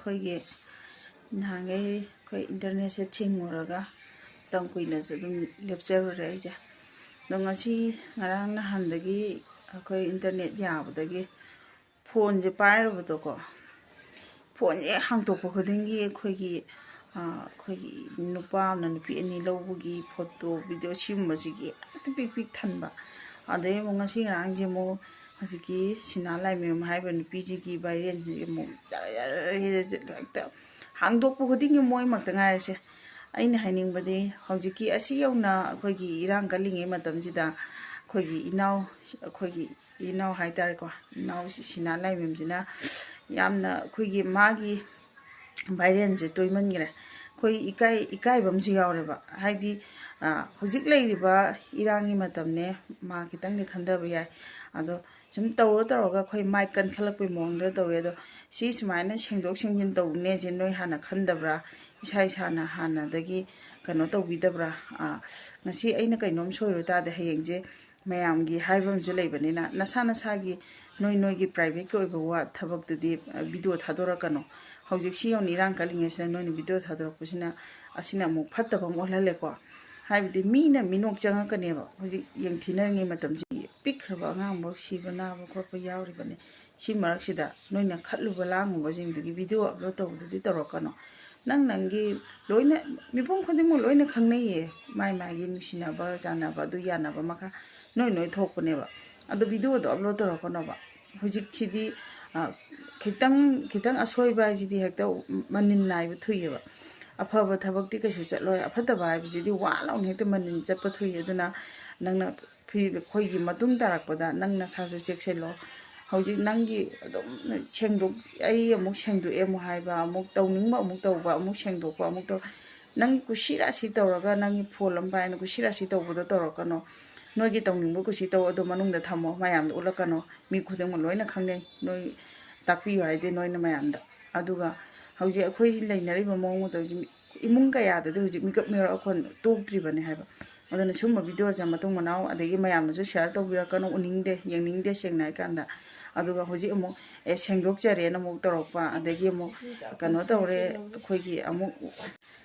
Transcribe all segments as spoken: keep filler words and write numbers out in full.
ꯑꯩꯈꯣꯏꯒꯤ ꯅꯍꯥꯟꯈꯩ ꯑꯩꯈꯣꯏ ꯏꯟꯇꯔꯅꯦꯠꯁꯦ ꯊꯤꯡꯉꯨꯔꯒ ꯃꯇꯝ ꯀꯨꯏꯅꯁꯨ ꯑꯗꯨꯝ ꯂꯦꯞꯆꯔꯨꯔꯦ ꯑꯩꯁꯦ꯫ ꯑꯗꯣ ꯉꯁꯤ ꯉꯔꯥꯡ ꯅꯍꯥꯟꯗꯒꯤ ꯑꯩꯈꯣꯏ ꯏꯟꯇꯔꯅꯦꯠ ꯌꯥꯕꯗꯒꯤ ꯐꯣꯟꯁꯦ ꯄꯥꯏꯔꯨꯕꯗꯀꯣ, ꯐꯣꯟꯁꯦ ꯍꯦꯛ ꯍꯥꯡꯇꯣꯛꯄ ꯈꯨꯗꯤꯡꯒꯤ ꯑꯩꯈꯣꯏꯒꯤ, ꯑꯩꯈꯣꯏꯒꯤ ꯅꯨꯄꯥ ꯑꯃꯅ ꯅꯨꯄꯤ ꯑꯅꯤ ꯂꯧꯕꯒꯤ ꯐꯣꯇꯣ, ꯚꯤꯗꯤꯑꯣ, ꯁꯤꯒꯨꯝꯕꯁꯤꯒꯤ ꯍꯦꯛꯇ ꯄꯤꯛ ꯄꯤꯛ ꯊꯟꯕ꯫ ꯑꯗꯩ ꯑꯃꯨꯛ ꯉꯁꯤ ꯉꯔꯥꯡꯁꯦ ꯑꯃꯨꯛ ꯍꯧꯖꯤꯛꯀꯤ ꯁꯤꯅꯥ ꯂꯥꯏꯃꯌꯨꯝ ꯍꯥꯏꯔꯤꯕ ꯅꯨꯄꯤꯁꯤꯒꯤ ꯚꯥꯏꯔꯦꯜꯁꯤꯒꯤ ꯑꯃꯨꯛ ꯖꯔ ꯖꯔ ꯍꯦꯛꯇ ꯍꯥꯡꯗꯣꯛꯄ ꯈꯨꯗꯤꯡꯒꯤ ꯃꯣꯏꯃꯛꯇ ꯉꯥꯏꯔꯁꯦ꯫ ꯑꯩꯅ ꯍꯥꯏꯅꯤꯡꯕꯗꯤ ꯍꯧꯖꯤꯛꯀꯤ ꯑꯁꯤ ꯌꯧꯅ ꯑꯩꯈꯣꯏꯒꯤ ꯏꯔꯥꯡ ꯀꯜꯂꯤꯉꯩ ꯃꯇꯝꯁꯤꯗ ꯑꯩꯈꯣꯏꯒꯤ ꯏꯅꯥꯎ ꯑꯩꯈꯣꯏꯒꯤ ꯏꯅꯥꯎ ꯍꯥꯏꯇꯥꯔꯦꯀꯣ, ꯏꯅꯥꯎ ꯁꯤꯅꯥ ꯂꯥꯏꯃꯌꯨꯝꯁꯤꯅ ꯌꯥꯝꯅ ꯑꯩꯈꯣꯏꯒꯤ ꯃꯥꯒꯤ ꯚꯥꯏꯔꯦꯜꯁꯦ ꯇꯣꯏꯃꯟꯈ꯭ꯔꯦ꯫ ꯑꯩꯈꯣꯏ ꯏꯀꯥꯏ ꯏꯀꯥꯏꯕ ꯑꯃꯁꯨ ꯌꯥꯎꯔꯦꯕ꯫ ꯍꯥꯏꯗꯤ ꯍꯧꯖꯤꯛ ꯂꯩꯔꯤꯕ ꯏꯔꯥꯡꯒꯤ ꯃꯇꯝꯅꯦ, ꯃꯥ ꯈꯤꯇꯪꯗꯤ ꯈꯟꯊꯕ ꯌꯥꯏ꯫ ꯑꯗꯣ ꯁꯨꯝ ꯇꯧꯔ ꯇꯧꯔꯒ ꯑꯩꯈꯣꯏ ꯃꯥꯏ ꯀꯟꯈꯠꯂꯛꯄꯩ ꯃꯑꯣꯡꯗ ꯇꯧꯋꯦ꯫ ꯑꯗꯣ ꯁꯤ ꯁꯨꯃꯥꯏꯅ ꯁꯦꯡꯗꯣꯛ ꯁꯦꯡꯖꯤꯟ ꯇꯧꯅꯦꯁꯦ ꯅꯣꯏ ꯍꯥꯟꯅ ꯈꯟꯗꯕ꯭ꯔꯥ? ꯏꯁꯥ ꯏꯁꯥꯅ ꯍꯥꯟꯅꯗꯒꯤ ꯀꯩꯅꯣ ꯇꯧꯕꯤꯗꯕ꯭ꯔꯥ? ꯉꯁꯤ ꯑꯩꯅ ꯀꯩꯅꯣꯝ ꯁꯣꯏꯔꯨ ꯇꯥꯔꯗꯤ ꯍꯌꯦꯡꯁꯦ ꯃꯌꯥꯝꯒꯤ ꯍꯥꯏꯕ ꯑꯃꯁꯨ ꯂꯩꯕꯅꯤꯅ, ꯅꯁꯥ ꯅꯁꯥꯒꯤ ꯅꯣꯏ ꯅꯣꯏꯒꯤ ꯄ꯭ꯔꯥꯏꯚꯦꯠꯀꯤ ꯑꯣꯏꯕ ꯋꯥ ꯊꯕꯛꯇꯨꯗꯤ ꯚꯤꯗꯤꯑꯣ ꯊꯥꯗꯣꯔꯛꯀꯅꯨ꯫ ꯍꯧꯖꯤꯛ ꯁꯤ ꯌꯧꯅ ꯏꯔꯥꯡ ꯀꯜꯂꯤꯉꯩꯁꯤꯗ ꯅꯣꯏꯅ ꯚꯤꯗꯤꯑꯣ ꯊꯥꯗꯣꯔꯛꯄꯁꯤꯅ, ꯑꯁꯤꯅ ꯑꯃꯨꯛ ꯐꯠꯇꯕ ꯑꯃ ꯑꯣꯜꯍꯜꯂꯦꯀꯣ꯫ ꯍꯥꯏꯕꯗꯤ ꯃꯤꯅ ꯃꯤꯅꯣꯛ ꯆꯪꯉꯛꯀꯅꯦꯕ꯫ ꯍꯧꯖꯤꯛ ꯌꯦꯡꯊꯤꯅꯔꯤꯉꯩ ꯃꯇꯝꯁꯤ ꯄꯤꯛꯈ꯭ꯔꯕ ꯑꯉꯥꯡꯐꯥꯎ ꯁꯤꯕ ꯅꯥꯕ ꯈꯣꯠꯄ ꯌꯥꯎꯔꯤꯕꯅꯤ꯫ ꯁꯤ ꯃꯔꯛꯁꯤꯗ ꯅꯣꯏꯅ ꯈꯠꯂꯨꯕ ꯂꯥꯡꯉꯨꯕꯁꯤꯡꯗꯨꯒꯤ ꯚꯤꯗꯤꯑꯣ ꯑꯞꯂꯣꯗ ꯇꯧꯕꯗꯨꯗꯤ ꯇꯧꯔꯛꯀꯅꯨ꯫ ꯅꯪ ꯅꯪꯒꯤ ꯂꯣꯏꯅ, ꯃꯤꯄꯨꯝ ꯈꯨꯗꯤꯡꯃꯛ ꯂꯣꯏꯅ ꯈꯪꯅꯩꯌꯦ, ꯃꯥꯏ ꯃꯥꯏꯒꯤ ꯅꯨꯡꯁꯤꯅꯕ ꯆꯥꯟꯅꯕ ꯑꯗꯨ ꯌꯥꯅꯕ ꯃꯈꯥ ꯅꯣꯏ ꯅꯣꯏ ꯊꯣꯛꯄꯅꯦꯕ꯫ ꯑꯗꯣ ꯚꯤꯗꯤꯑꯣꯗꯣ ꯑꯞꯂꯣꯗ ꯇꯧꯔꯛꯀꯅꯣꯕ꯫ ꯍꯧꯖꯤꯛꯁꯤꯗꯤ ꯈꯤꯇꯪ ꯈꯤꯇꯪ ꯑꯁꯣꯏꯕ ꯍꯥꯏꯁꯤꯗꯤ ꯍꯦꯛꯇ ꯃꯅꯤꯟ ꯅꯥꯏꯕ ꯊꯨꯏꯌꯦꯕ꯫ ꯑꯐꯕ ꯊꯕꯛꯇꯤ ꯀꯩꯁꯨ ꯆꯠꯂꯣꯏ꯫ ꯑꯐꯠꯇꯕ ꯍꯥꯏꯕꯁꯤꯗꯤ ꯋꯥ ꯂꯥꯎꯅ ꯍꯦꯛꯇ ꯃꯅꯤꯟ ꯆꯠꯄ ꯊꯨꯏ꯫ ꯑꯗꯨꯅ ꯅꯪꯅ ꯐꯤ-, ꯑꯩꯈꯣꯏꯒꯤ ꯃꯇꯨꯡ ꯇꯥꯔꯛꯄꯗ ꯅꯪ ꯅꯁꯥꯁꯨ ꯆꯦꯛꯁꯤꯜꯂꯣ꯫ ꯍꯧꯖꯤꯛ ꯅꯪꯒꯤ ꯑꯗꯨꯝ ꯁꯦꯡꯗꯣꯛ-, ꯑꯩ ꯑꯃꯨꯛ ꯁꯦꯡꯗꯣꯛꯑꯦ ꯑꯃꯨꯛ ꯍꯥꯏꯕ, ꯑꯃꯨꯛ ꯇꯧꯅꯤꯡꯕ ꯑꯃꯨꯛ ꯇꯧꯕ, ꯑꯃꯨꯛ ꯁꯦꯡꯗꯣꯛꯄ ꯑꯃꯨꯛ ꯇꯧ-, ꯅꯪꯒꯤ ꯀꯨꯁꯤ ꯔꯥꯁꯤ ꯇꯧꯔꯒ ꯅꯪꯒꯤ ꯐꯣꯟ ꯑꯃ ꯄꯥꯏꯅ ꯀꯨꯁꯤ ꯔꯥꯁꯤ ꯇꯧꯕꯗꯣ ꯇꯧꯔꯛꯀꯅꯣ꯫ ꯅꯣꯏꯒꯤ ꯇꯧꯅꯤꯡꯕ ꯀꯨꯁꯤ ꯇꯧ, ꯑꯗꯣ ꯃꯅꯨꯡꯗ ꯊꯝꯃꯣ, ꯃꯌꯥꯝꯗ ꯎꯠꯂꯛꯀꯅꯣ꯫ ꯃꯤ ꯈꯨꯗꯤꯡꯃꯛ ꯂꯣꯏꯅ ꯈꯪꯅꯩ, ꯅꯣꯏ ꯇꯥꯛꯄꯤꯌꯨ ꯍꯥꯏꯗꯦ ꯅꯣꯏꯅ ꯃꯌꯥꯝꯗ꯫ ꯑꯗꯨꯒ ꯍꯧꯖꯤꯛ ꯑꯩꯈꯣꯏ ꯂꯩꯅꯔꯤꯕ ꯃꯑꯣꯡ ꯃꯇꯧꯁꯤ ꯏꯃꯨꯡ ꯀꯌꯥꯗꯗꯤ ꯍꯧꯖꯤꯛ ꯃꯤꯀꯞ ꯃꯤꯔꯣꯛ ꯑꯩꯈꯣꯏ ꯇꯣꯛꯇ꯭ꯔꯤꯕꯅꯤ ꯍꯥꯏꯕ꯫ ꯑꯗꯨꯅ ꯁꯨꯝꯕ ꯚꯤꯗꯤꯑꯣꯁꯦ ꯃꯇꯨꯡ ꯃꯅꯥꯎ ꯑꯗꯒꯤ ꯃꯌꯥꯝꯅꯁꯨ ꯁꯤꯌꯥꯔ ꯇꯧꯕꯤꯔꯛꯀꯅꯨ, ꯎꯅꯤꯡꯗꯦ, ꯌꯦꯡꯅꯤꯡꯗꯦ ꯁꯦꯡꯅ ꯍꯥꯏꯀꯥꯟꯗ꯫ ꯑꯗꯨꯒ ꯍꯧꯖꯤꯛ ꯑꯃꯨꯛ ꯑꯦ ꯁꯦꯡꯗꯣꯛꯆꯔꯦꯅ ꯑꯃꯨꯛ ꯇꯧꯔꯛꯄ, ꯑꯗꯒꯤ ꯑꯃꯨꯛ ꯀꯩꯅꯣ ꯇꯧꯔꯦ, ꯑꯩꯈꯣꯏꯒꯤ ꯑꯃꯨꯛ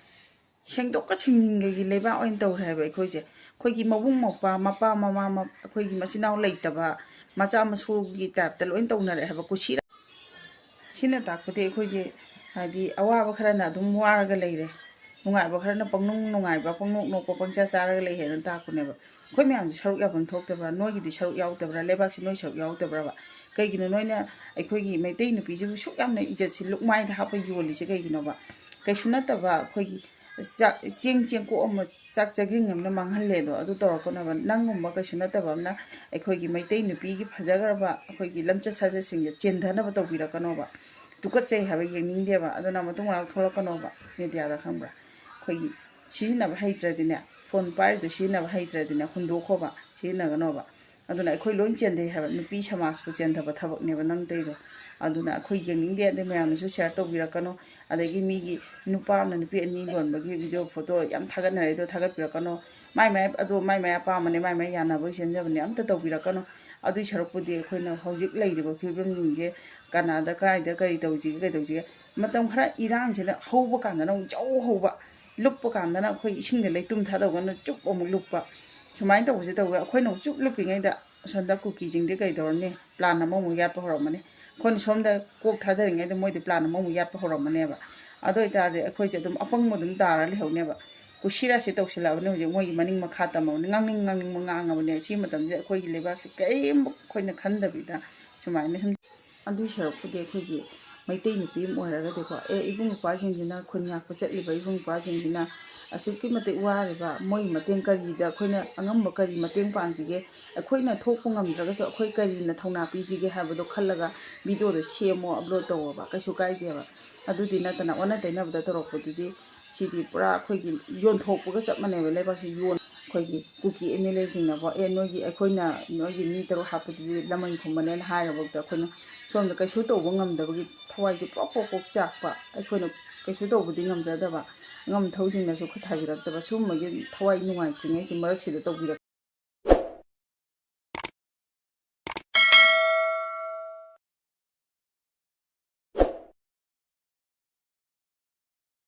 ꯁꯦꯡꯗꯣꯛꯀ ꯁꯦꯡꯖꯤꯟꯒꯒꯤ ꯂꯩꯕꯥꯛ ꯑꯣꯏꯅ ꯇꯧꯔꯦ ꯍꯥꯏꯕ ꯑꯩꯈꯣꯏꯁꯦ꯫ ꯑꯩꯈꯣꯏꯒꯤ ꯃꯕꯨꯡ ꯃꯧꯄ꯭ꯋꯥ, ꯃꯄꯥ ꯃꯃꯥ, ꯃ-, ꯑꯩꯈꯣꯏꯒꯤ ꯃꯆꯤꯟ ꯃꯅꯥꯎ ꯂꯩꯇꯕ ꯃꯆꯥ ꯃꯁꯨꯒꯤ ꯇꯥꯏꯞꯇ ꯂꯣꯏ ꯇꯧꯅꯔꯦ ꯍꯥꯏꯕ ꯀꯨꯁꯤꯔꯥ꯫ ꯁꯤꯅ ꯇꯥꯛꯄꯗꯤ ꯑꯩꯈꯣꯏꯁꯦ, ꯍꯥꯏꯗꯤ, ꯑꯋꯥꯕ ꯈꯔꯅ ꯑꯗꯨꯝ ꯋꯥꯔꯒ ꯂꯩꯔꯦ, ꯅꯨꯡꯉꯥꯏꯕ ꯈꯔꯅ ꯄꯪꯅꯨꯡ ꯅꯨꯡꯉꯥꯏꯕ, ꯄꯪꯅꯣꯛ ꯅꯣꯛꯄ, ꯄꯪꯆꯥ ꯆꯥꯔꯒ ꯂꯩ ꯍꯥꯏꯅ ꯇꯥꯛꯄꯅꯦꯕ꯫ ꯑꯩꯈꯣꯏ ꯃꯌꯥꯝꯁꯦ ꯁꯔꯨꯛ ꯌꯥꯐꯝ ꯊꯣꯛꯇꯕ꯭ꯔꯥ? ꯅꯣꯏꯒꯤꯗꯤ ꯁꯔꯨꯛ ꯌꯥꯎꯗꯕ꯭ꯔꯥ? ꯂꯩꯕꯥꯛꯁꯤ ꯅꯣꯏ ꯁꯔꯨꯛ ꯌꯥꯎꯗꯕ꯭ꯔꯕ? ꯀꯩꯒꯤꯅꯣ ꯅꯣꯏꯅ ꯑꯩꯈꯣꯏꯒꯤ ꯃꯩꯇꯩ ꯅꯨꯄꯤꯁꯤꯕꯨ ꯁꯨꯛ ꯌꯥꯝꯅ ꯏꯖꯠꯁꯤ ꯂꯨꯛꯃꯥꯏꯗ ꯍꯥꯞꯄ ꯌꯣꯜꯂꯤꯁꯦ ꯀꯩꯒꯤꯅꯣꯕ? ꯀꯩꯁꯨ ꯅꯠꯇꯕ ꯑꯩꯈꯣꯏꯒꯤ ꯆꯥꯛ, ꯆꯦꯡ ꯆꯦꯡꯀꯣꯛ ꯑꯃ, ꯆꯥꯛ ꯆꯒ꯭ꯔꯤꯡ ꯑꯃꯅ ꯃꯥꯡꯍꯜꯂꯦ ꯑꯗꯣ, ꯑꯗꯨ ꯇꯧꯔꯛꯀꯅꯣꯕ꯫ ꯅꯪꯒꯨꯝꯕ ꯀꯩꯁꯨ ꯅꯠꯇꯕ ꯑꯃꯅ ꯑꯩꯈꯣꯏꯒꯤ ꯃꯩꯇꯩ ꯅꯨꯄꯤꯒꯤ ꯐꯖꯈ꯭ꯔꯕ ꯑꯩꯈꯣꯏꯒꯤ ꯂꯝꯆꯠ ꯁꯥꯖꯠꯁꯤꯡꯁꯦ ꯆꯦꯟꯊꯅꯕ ꯇꯧꯕꯤꯔꯛꯀꯅꯣꯕ꯫ ꯇꯨꯀꯠꯆꯩ ꯍꯥꯏꯕ ꯌꯦꯡꯅꯤꯡꯗꯦꯕ꯫ ꯑꯗꯨꯅ ꯃꯇꯨꯡ ꯃꯅꯥꯎ ꯊꯣꯛꯂꯛꯀꯅꯣꯕ ꯃꯦꯗꯤꯌꯥꯗ, ꯈꯪꯕ꯭ꯔꯥ? ꯑꯩꯈꯣꯏꯒꯤ ꯁꯤꯖꯤꯟꯅꯕ ꯍꯩꯇ꯭ꯔꯗꯤꯅꯦ, ꯐꯣꯟ ꯄꯥꯏꯔꯤꯗꯣ ꯁꯤꯖꯤꯟꯅꯕ ꯍꯩꯇ꯭ꯔꯗꯤꯅꯦ, ꯍꯨꯟꯗꯣꯛꯈꯣꯕ, ꯁꯤꯖꯤꯟꯅꯒꯅꯣꯕ꯫ ꯑꯗꯨꯅ ꯑꯩꯈꯣꯏ ꯂꯣꯏ ꯆꯦꯟꯊꯩ ꯍꯥꯏꯕ, ꯅꯨꯄꯤ ꯁꯃꯥꯖꯄꯨ ꯆꯦꯟꯊꯕ ꯊꯕꯛꯅꯦꯕ ꯅꯪ ꯇꯧꯔꯤꯗꯣ꯫ ꯑꯗꯨꯅ ꯑꯩꯈꯣꯏ ꯌꯦꯡꯅꯤꯡꯗꯦ, ꯑꯗꯩ ꯃꯌꯥꯝꯅꯁꯨ ꯁꯤꯌꯥꯔ ꯇꯧꯕꯤꯔꯛꯀꯅꯨ꯫ ꯑꯗꯒꯤ ꯃꯤꯒꯤ ꯅꯨꯄꯥ ꯑꯃꯅ ꯅꯨꯄꯤ ꯑꯅꯤ ꯂꯣꯟꯕꯒꯤ ꯚꯤꯗꯤꯑꯣ ꯐꯣꯇꯣ ꯌꯥꯝ ꯊꯥꯒꯠꯅꯔꯦ, ꯑꯗꯣ ꯊꯥꯒꯠꯄꯤꯔꯛꯀꯅꯨ꯫ ꯃꯥꯏ ꯃꯥꯏ, ꯑꯗꯣ ꯃꯥꯏ ꯃꯥꯏ ꯑꯄꯥꯝꯕꯅꯦ, ꯃꯥꯏ ꯃꯥꯏ ꯌꯥꯅꯕꯒꯤ ꯁꯦꯝꯖꯕꯅꯦ, ꯑꯝꯇ ꯇꯧꯕꯤꯔꯛꯀꯅꯨ꯫ ꯑꯗꯨꯏ ꯁꯔꯨꯛꯄꯨꯗꯤ ꯑꯩꯈꯣꯏꯅ ꯍꯧꯖꯤꯛ ꯂꯩꯔꯤꯕ ꯐꯤꯕꯝꯁꯤꯡꯁꯦ ꯀꯅꯥꯗ ꯀꯥꯏꯗ ꯀꯔꯤ ꯇꯧꯁꯤꯒꯦ, ꯀꯩ ꯇꯧꯁꯤꯒꯦ, ꯃꯇꯝ ꯈꯔ ꯏꯔꯥꯡꯁꯤꯅ ꯍꯧꯕ ꯀꯥꯟꯗꯅ ꯑꯃꯨꯛ ꯖꯧ ꯍꯧꯕ, ꯂꯨꯞꯄ ꯀꯥꯟꯗꯅ ꯑꯩꯈꯣꯏ ꯏꯁꯤꯡꯗ ꯂꯩꯇꯨꯝ ꯊꯥꯗꯧꯒꯅ ꯆꯨꯞ ꯑꯃꯨꯛ ꯂꯨꯞꯄ, ꯁꯨꯃꯥꯏꯅ ꯇꯧꯕꯁꯦ ꯇꯧꯋꯦ꯫ ꯑꯩꯈꯣꯏꯅ ꯑꯃꯨꯛ ꯆꯨꯞ ꯂꯨꯞꯄꯤꯉꯩꯗ ꯑꯁꯣꯝꯗ ꯀꯨꯀꯤꯁꯤꯡꯗꯤ ꯀꯩꯗꯧꯔꯅꯤ? ꯄ꯭ꯂꯥꯟ ꯑꯃꯃꯨꯛ ꯌꯥꯠꯄ ꯍꯧꯔꯝꯃꯅꯤ꯫ ꯑꯩꯈꯣꯏꯅ ꯁꯣꯝꯗ ꯀꯣꯛ ꯊꯥꯗꯔꯤꯉꯩꯗ ꯃꯣꯏꯗꯤ ꯄ꯭ꯂꯥꯟ ꯑꯃꯃꯨꯛ ꯌꯥꯠꯄ ꯍꯧꯔꯝꯃꯅꯦꯕ꯫ ꯑꯗꯨ ꯑꯣꯏꯇꯥꯔꯗꯤ ꯑꯩꯈꯣꯏꯁꯦ ꯑꯗꯨꯝ ꯑꯄꯪꯕ ꯑꯗꯨꯝ ꯇꯥꯔ ꯂꯩꯍꯧꯅꯦꯕ꯫ ꯀꯨꯁꯤꯔꯥꯁꯦ ꯇꯧꯁꯤꯜꯂꯛꯑꯕꯅꯤ ꯍꯧꯖꯤꯛ, ꯃꯣꯏꯒꯤ ꯃꯅꯤꯡ ꯃꯈꯥ ꯇꯝꯃꯕꯅꯤ, ꯉꯥꯡꯅꯤꯡ ꯉꯥꯡꯅꯤꯡꯕ ꯉꯥꯡꯉꯕꯅꯤ꯫ ꯑꯁꯤꯒꯤ ꯃꯇꯝꯁꯤꯗ ꯑꯩꯈꯣꯏꯒꯤ ꯂꯩꯕꯥꯛꯁꯦ ꯀꯔꯤꯝ ꯑꯩꯈꯣꯏꯅ ꯈꯟꯗꯕꯤꯗ ꯁꯨꯃꯥꯏꯅ ꯁꯨꯝ, ꯑꯗꯨꯒꯤ ꯁꯔꯨꯛꯄꯨꯗꯤ ꯑꯩꯈꯣꯏꯒꯤ ꯃꯩꯇꯩ ꯅꯨꯄꯤ ꯑꯃ ꯑꯣꯏꯔꯒꯗꯤꯀꯣ, ꯑꯦ, ꯏꯕꯨꯡ ꯏꯄ꯭ꯋꯥꯁꯤꯡꯁꯤꯅ, ꯈꯨꯟ ꯉꯥꯛꯄ ꯆꯠꯂꯤꯕ ꯏꯕꯨꯡ ꯏꯄ꯭ꯋꯥꯁꯤꯡꯁꯤꯅ ꯑꯁꯨꯛꯀꯤ ꯃꯇꯤꯛ ꯋꯥꯔꯤꯕ, ꯃꯣꯏꯒꯤ ꯃꯇꯦꯡ ꯀꯔꯤꯗ ꯑꯩꯈꯣꯏꯅ ꯑꯉꯝꯕ ꯀꯔꯤ ꯃꯇꯦꯡ ꯄꯥꯡꯁꯤꯒꯦ, ꯑꯩꯈꯣꯏꯅ ꯊꯣꯛꯄ ꯉꯝꯗ꯭ꯔꯒꯁꯨ ꯑꯩꯈꯣꯏ ꯀꯔꯤꯅ ꯊꯧꯅꯥ ꯄꯤꯁꯤꯒꯦ ꯍꯥꯏꯕꯗꯣ ꯈꯜꯂꯒ ꯚꯤꯗꯤꯑꯣꯗꯣ ꯁꯦꯝꯃꯣ, ꯑꯞꯂꯣꯗ ꯇꯧꯋꯣꯕ, ꯀꯩꯁꯨ ꯀꯥꯏꯗꯦꯕ꯫ ꯑꯗꯨꯗꯤ ꯅꯠꯇꯅ ꯑꯣꯟꯅ ꯇꯩꯅꯕꯗ ꯇꯧꯔꯛꯄꯗꯨꯗꯤ ꯁꯤꯗꯤ ꯄꯨꯔꯥ ꯑꯩꯈꯣꯏꯒꯤ ꯌꯣꯟꯊꯣꯛꯄꯒ ꯆꯞ ꯃꯥꯟꯅꯩꯕ꯫ ꯂꯩꯕꯥꯛꯁꯤ ꯌꯣꯟ-, ꯑꯩꯈꯣꯏꯒꯤ ꯀꯨꯀꯤ ꯑꯦꯝ ꯑꯦꯜ ꯑꯦꯁꯤꯡꯅꯀꯣ, "ꯑꯦ, ꯅꯣꯏꯒꯤ, ꯑꯩꯈꯣꯏꯅ ꯅꯣꯏꯒꯤ ꯃꯤ ꯇꯔꯨꯛ ꯍꯥꯞꯄꯗꯨꯗꯤ ꯂꯃꯟ ꯈꯨꯝꯕꯅꯦꯅ" ꯍꯥꯏꯔꯕꯧꯗ ꯑꯩꯈꯣꯏꯅ ꯁꯣꯝꯗ ꯀꯩꯁꯨ ꯇꯧꯕ ꯉꯝꯗꯕꯒꯤ ꯊꯋꯥꯏꯁꯦ ꯄ꯭ꯔꯣꯛ ꯄ꯭ꯔꯣꯛ ꯄ꯭ꯔꯣꯛ ꯆꯥꯛꯄ, ꯑꯩꯈꯣꯏꯅ ꯀꯩꯁꯨ ꯇꯧꯕꯗꯤ ꯉꯝꯖꯗꯕ, ꯑꯉꯝ ꯑꯊꯧꯁꯤꯡꯅꯁꯨ ꯈꯨꯠ ꯊꯥꯕꯤꯔꯛꯇꯕ, ꯁꯨꯝꯕꯒꯤ ꯊꯋꯥꯏ ꯅꯨꯡꯉꯥꯏꯇ꯭ꯔꯤꯉꯩꯁꯤ ꯃꯔꯛꯁꯤꯗ ꯇꯧꯕꯤꯔꯛ